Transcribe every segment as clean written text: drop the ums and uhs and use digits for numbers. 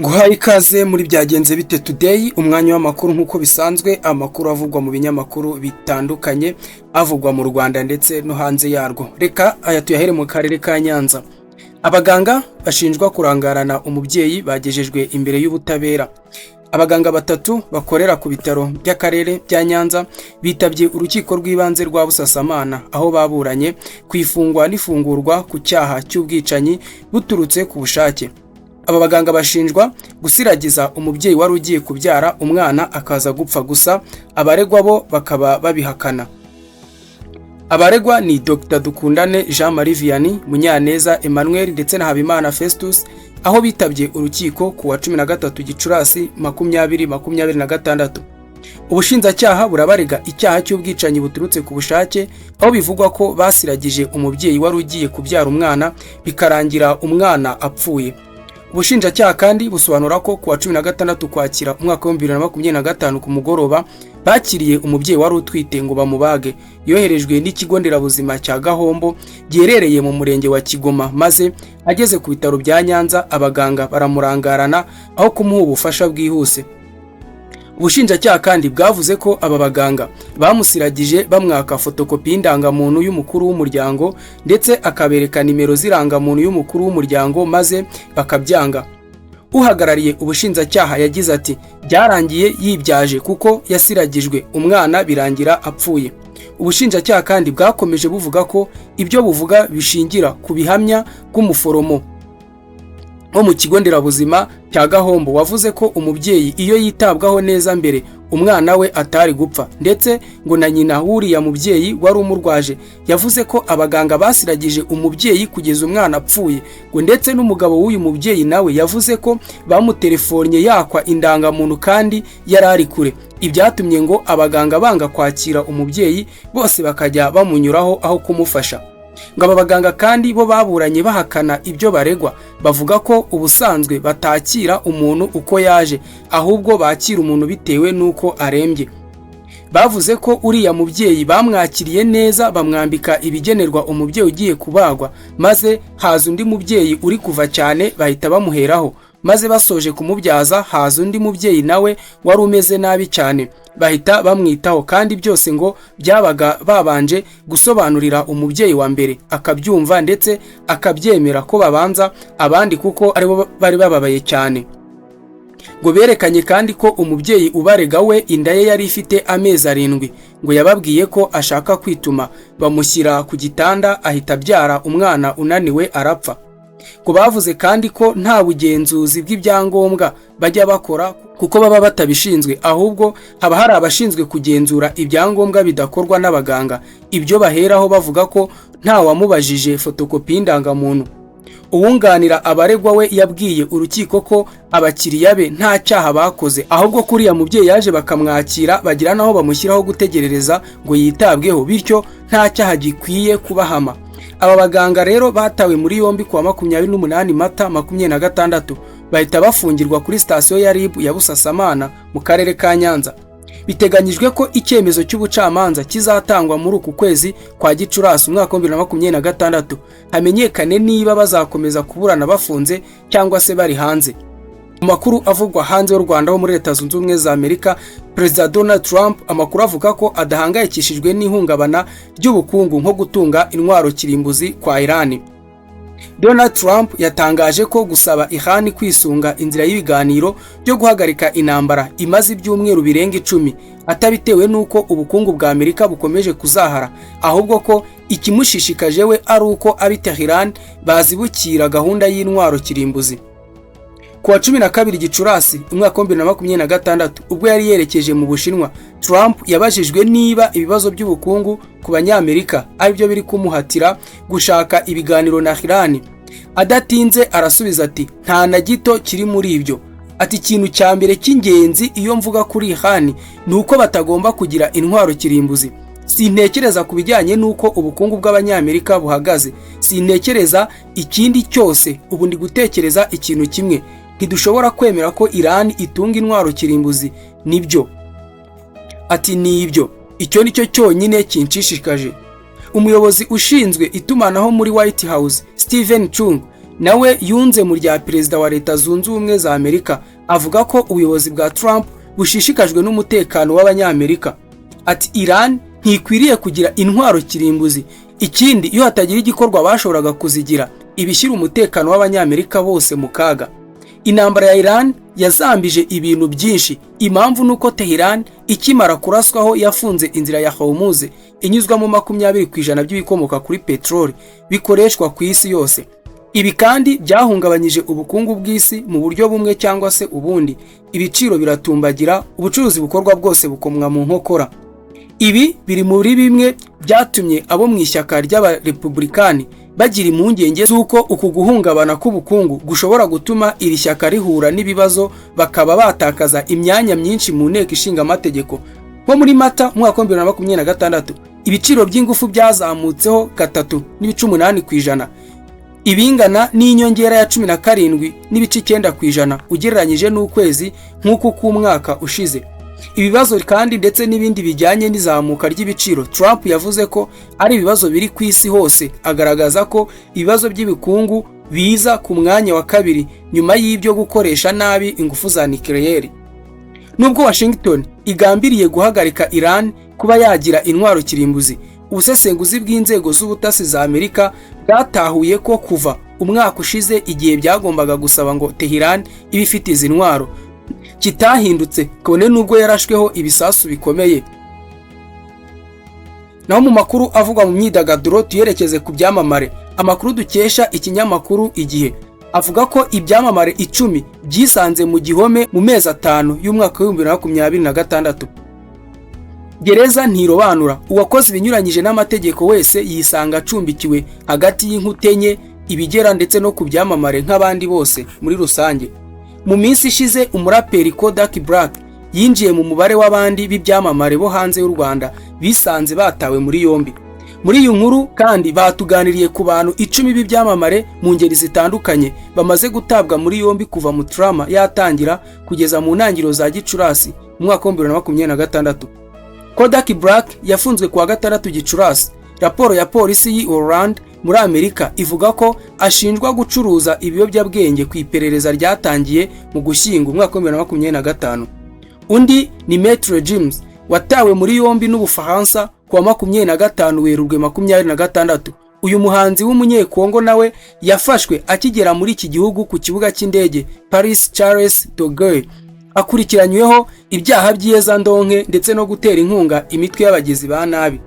Nguhaye ikaze muri Byagenze Bite Today, umwanya w'amakuru nk'uko bisanzwe, amakuru avugwa mu binyamakuru bitandukanye, avugwa mu Rwanda ndetse no hanze yarwo. Reka aya tuyahere mu karere ka Nyanza. Abaganga bashinjwa kurangarana umubyeyi bagejejwe imbere y'ubutabera. Abaganga batatu bakorera ku bitaro by'akarere bya Nyanza bitabye urukiko rw'ibanze rwa Busasamana, aho baburanye ku ifungwa n'ifungurwa ku cyaha cy'ubwicanyi buturutse ku bushake. Aba baganga bashinjwa gusiragiza umubyeyi wari ugiye kubyara umwana akaza gupfa, gusa abaregwa bo bakaba babihakana. Abaregwa ni Dr Dukundane Jean Marie Vianney, Munyaneza Emmanuel ndetse na Habimana Festus, aho bitabye urukiko ku wa 13 Gicurasi 2026. Ubushinjacyaha burabarega icyaha cy'ubwicanyi buturutse ku bushake, aho bivugwa ko basiragije umubyeyi wari ugiye kubyara umwana bikarangira umwana apfuye. Ubushinjacyaha kandi busobanura ko ku wa 16 Ukwakira umwaka wa 2025 ku mugoroba bakiriye umubyeyi wari utwite ngo bamubage, yoherejwe n'ikigo nderabuzima cya Gahombo giherereye mu murenge wa Kigoma, maze ageze ku bitaro bya Nyanza abaganga baramurangarana aho kumuha ubufasha bwihuse. Ubushinjacyaha kandi bwavuze ko aba baganga bamusiragije bamwaka fotokopi y'indangamuntu y'umukuru w'umuryango, ndetse akabereka nimero z'irangamuntu y'umukuru w'umuryango, maze bakabyanga. Uhagarariye ubushinjacyaha yagize ati: "Byarangiye yibyaje kuko yasiragijwe umwana birangira apfuye." Ubushinjacyaha kandi bwakomeje buvuga ko ibyo buvuga bishingira ku bihamya bw'umuforomo wo mu kigo nderabuzima cya Gahombo wavuze ko umubyeyi iyo yitabwaho neza mbere umwana we atari gupfa, ndetse ngo na nyina w'uriya mubyeyi wari umurwaje yavuze ko abaganga basiragije umubyeyi kugeza umwana apfuye, ngo ndetse n'umugabo w'uyu mubyeyi nawe yavuze ko bamutelefonnye yakwa indangamuntu kandi yari ari kure, ibyatumye ngo abaganga banga kwakira umubyeyi, bose bakajya bamunyuraho aho kumufasha. Ngo aba baganga kandi bo baburanye bahakana ibyo baregwa, bavuga ko ubusanzwe batakira umuntu uko yaje, ahubwo bakira umuntu bitewe n'uko arembye. Bavuze ko uriya mubyeyi bamwakiriye neza, bamwambika ibigenerwa umubyeyi ugiye kubagwa, maze haza undi mubyeyi uri kuva cyane bahita bamuheraho, maze basoje kumubyaza haza undi mubyeyi nawe wari umeze nabi cyane bahita bamwitaho, kandi byose ngo byabaga babanje gusobanurira umubyeyi wa mbere akabyumva ndetse akabyemera ko babanza abandi kuko aribo bari bababaye cyane. Ngo berekanye kandi ko umubyeyi ubarega we inda ye yari ifite amezi 7, ngo yababwiye ko ashaka kwituma, bamushyira ku gitanda ahita abyara umwana unaniwe arapfa. Ngo bavuze kandi ko nta bugenzuzi bw'ibyangombwa bajya bakora kuko baba batabishinzwe, ahubwo haba hari abashinzwe kugenzura ibyangombwa bidakorwa n'abaganga, ibyo baheraho bavuga ko nta wamubajije fotokopi y'indangamuntu. Uwunganira abaregwa we yabwiye urukiko ko abakiriya be nta cyaha bakoze, ahubwo ko uriya mubyeyi yaje bakamwakira bagira n'aho bamushyiraho gutegerereza ngo yitabweho, bityo nta cyaha gikwiye kubahama. Aba baganga rero batawe muri yombi kuwa 28 Mata 26, bahita bafungirwa kuri sitasiyo ya RIB ya Busasamana mu karere ka Nyanza. Biteganyijwe ko icyemezo cy'ubucamanza kizatangwa muri uku kwezi kwa Gicurasi umwaka wa 2026, hamenyekane niba bazakomeza kuburana bafunze cyangwa se bari hanze. Mu makuru avugwa hanze y'u Rwanda, ho muri Leta Zunze Ubumwe za Amerika, Perezida Donald Trump amakuru avuga ko adahangayikishijwe n'ihungabana ry'ubukungu nko gutunga intwaro kirimbuzi kwa Iran. Donald Trump yatangaje ko gusaba Iran kwisunga inzira y'ibiganiro byo guhagarika intambara imaze ibyumweru birenga 10 atabitewe n'uko ubukungu bwa Amerika bukomeje kuzahara, ahubwo ko ikimushishikaje we ari uko ab'i Tehran bazibukira gahunda y'intwaro kirimbuzi. Ku wa 12 Gicurasi umwaka wa 2026, ubwo yari yerekeje mu Bushinwa, Trump yabajijwe niba ibibazo by'ubukungu ku Banyamerika aribyo biri kumuhatira gushaka ibiganiro na Iran. Adatinze arasubiza ati: "Nta na gito kiri muri ibyo." Ati: "Ikintu cya mbere cy'ingenzi iyo mvuga kuri Iran ni uko batagomba kugira intwaro kirimbuzi. Sintekereza ku bijyanye n'uko ubukungu bw'Abanyamerika buhagaze, sintekereza ikindi cyose. Ubu ndi gutekereza ikintu kimwe: ntidushobora kwemera ko Iran itunga intwaro kirimbuzi." Nibyo, ati: "Ni ibyo, icyo ni cyo cyonyine kinshishikaje." Umuyobozi ushinzwe itumanaho muri White House, Steven Chung, Nawe yunze mu rya Perezida wa Leta Zunze Ubumwe za Amerika, avuga ko ubuyobozi bwa Trump bushishikajwe n'umutekano w'Abanyamerika. Ati: "Iran ntikwiriye kugira intwaro kirimbuzi. Ikindi, iyo hatagira igikorwa bashoboraga kuzigira, ibishyira umutekano w'Abanyamerika bose mu kaga." Intambara ya Iran yazambije ibintu byinshi. Impamvu ni uko Tehran ikimara kuraswaho yafunze inzira ya Hormuz inyuzwamo 20% by'ibikomoka kuri peteroli bikoreshwa ku isi yose. Ibi kandi byahungabanyije ubukungu bw'isi mu buryo bumwe cyangwa se ubundi, ibiciro biratumbagira, ubucuruzi bukorwa bwose bukomwa mu nkokora. Ibi biri muri bimwe byatumye abo mu ishyaka ry'Abarepublikani bagira impungenge z'uko uku guhungabana k'ubukungu gushobora gutuma iri shyaka rihura n'ibibazo, bakaba batakaza imyanya myinshi mu Nteko Ishinga Amategeko. Nko muri Mata umwaka wa 2026, ibiciro by'ingufu byazamutseho 3.8%, ibingana n'inyongera ya 17.9% ugereranyije n'ukwezi nk'uku k'umwaka ushize. Ibibazo kandi ndetse n'ibindi bijyanye n'izamuka ry'ibiciro, Trump yavuze ko ari ibibazo biri ku isi hose, agaragaza ko ibibazo by'ubukungu biza ku mwanya wa kabiri nyuma y'ibyo gukoresha nabi ingufu za nucléaire. Nubwo Washington igambiriye guhagarika Iran kuba yagira intwaro kirimbuzi, ubusesenguzi bw'inzego z'ubutasi za Amerika bwatahuye ko kuva umwaka ushize igihe byagombaga gusaba ngo Tehran ibe ifite izi ntwaro kitahindutse, kabone n'ubwo yarashweho ibisasu bikomeye. Naho mu makuru avugwa mu myidagaduro, tuyerekeze ku byamamare. Amakuru dukesha ikinyamakuru Igihe avuga ko ibyamamare 10 byisanze mu gihome mu mezi 5 y'umwaka wa 2026. Gereza ntirobanura, uwakoze ibinyuranyije n'amategeko wese yisanga acumbikiwe hagati y'inkuta enye, ibigera ndetse no ku byamamare nk'abandi bose muri rusange. Mu minsi ishize, umuraperi Kodak Black yinjiye mu mubare w'abandi b'ibyamamare bo hanze y'u Rwanda bisanze batawe muri yombi. Muri iyi nkuru kandi batuganiriye ku bantu 10 b'ibyamamare mu ngeri zitandukanye bamaze gutabwa muri yombi kuva Mutarama yatangira kugeza mu ntangiriro za Gicurasi mu mwaka wa 2026. Kodak Black yafunzwe kuwa 6 Gicurasi. Raporo ya polisi y'i Orlando muri Amerika ivuga ko ashinjwa gucuruza ibiyobyabwenge ku iperereza ryatangiye mu Gushyingo umwaka wa 2025. Undi ni Maître Gims, watawe muri yombi n'Ubufaransa kuwa 25 Werurwe 26. Uyu muhanzi w'Umunyekongo nawe yafashwe akigera muri iki gihugu ku kibuga cy'indege Paris Charles de Gaulle, akurikiranyweho ibyaha by'iyezandonke ndetse no gutera inkunga imitwe y'abagizi ba nabi.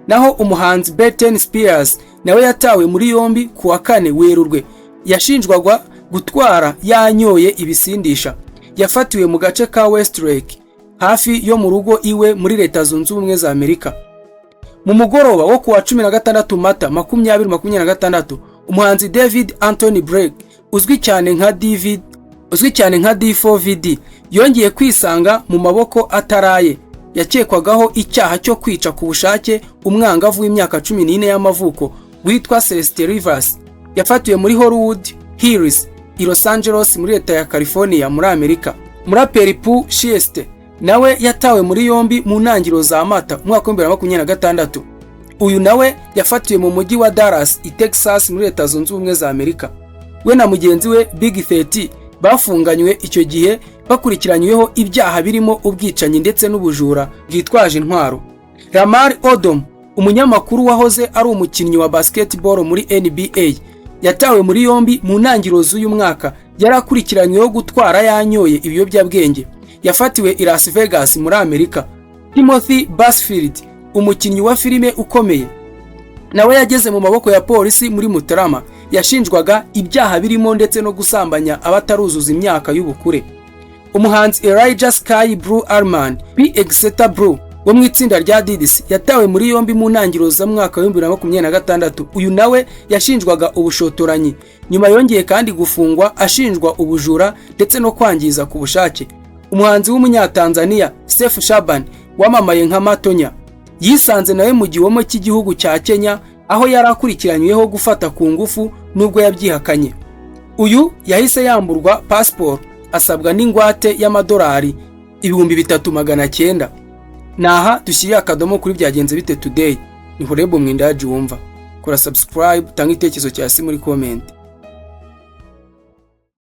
Naho umuhanzi Britney Spears nawe yatawe muri yombi ku wa 4 Werurwe, yashinjwaga gutwara yanyoye ibisindisha. Yafatiwe mu gace ka Westlake hafi yo mu rugo iwe muri Leta Zunze Ubumwe za Amerika. Mu mugoroba wo kuwa 16 Mata 2026, umuhanzi David Anthony Blake uzwi cyane nka D4VD yongeye kwisanga mu maboko ataraye. Yakekwagaho icyaha cyo kwica ku bushake umwangavu w'imyaka 14 y'amavuko witwa Celeste Rivas. Yafatiwe muri Hollywood Hills i Los Angeles muri leta ya California muri Amerika. Muraperi Pooh Shiesty nawe yatawe muri yombi mu ntangiriro za Mata umwaka wa 2026. Uyu nawe yafatiwe mu mujyi wa Dallas i Texas muri Leta Zunze Ubumwe za Amerika. We na mugenzi we Big 30 bafunganywe icyo gihe bakurikiranyweho ibyaha birimo ubwicanyi ndetse n'ubujura bwitwaje intwaro. Lamar Odom, umunyamakuru wahoze ari umukinnyi wa basketball muri NBA, yatawe muri yombi mu ntangiriro z'uyu mwaka. Yari akurikiranyweho gutwara yanyoye ibiyobyabwenge. Yafatiwe i Las Vegas muri Amerika. Timothy Busfield, umukinnyi wa filime ukomeye, nawe yageze mu maboko ya polisi muri Mutarama. Yashinjwaga ibyaha birimo ndetse no gusambanya abataruzuza imyaka y'ubukure. Umuhanzi Elijah Sky Blue Arman P Exeter Blue wo mu itsinda rya Didis yatawe muri yombi mu ntangiriro z'umwaka wa 2026. Uyu nawe yashinjwaga ubushotoranyi. Nyuma yongeye kandi gufungwa ashinjwa ubujura ndetse no kwangiza ku bushake. Umuhanzi w'Umunyatanzania Sefu Shaban wamamaye nka Matonya yisanze nawe mu gihome cy'igihugu cya Kenya, aho yari akurikiranyweho gufata ku ngufu nubwo yabyihakanye. Uyu yahise yamburwa pasiporo, asabwa n'ingwate y'amadolari 3900. Naha dushyiriye akadomo kuri Byagenze Bite Today. Ni Horebu Mwindaji wumva. Kora subscribe, tanga igitekerezo cya si muri comment.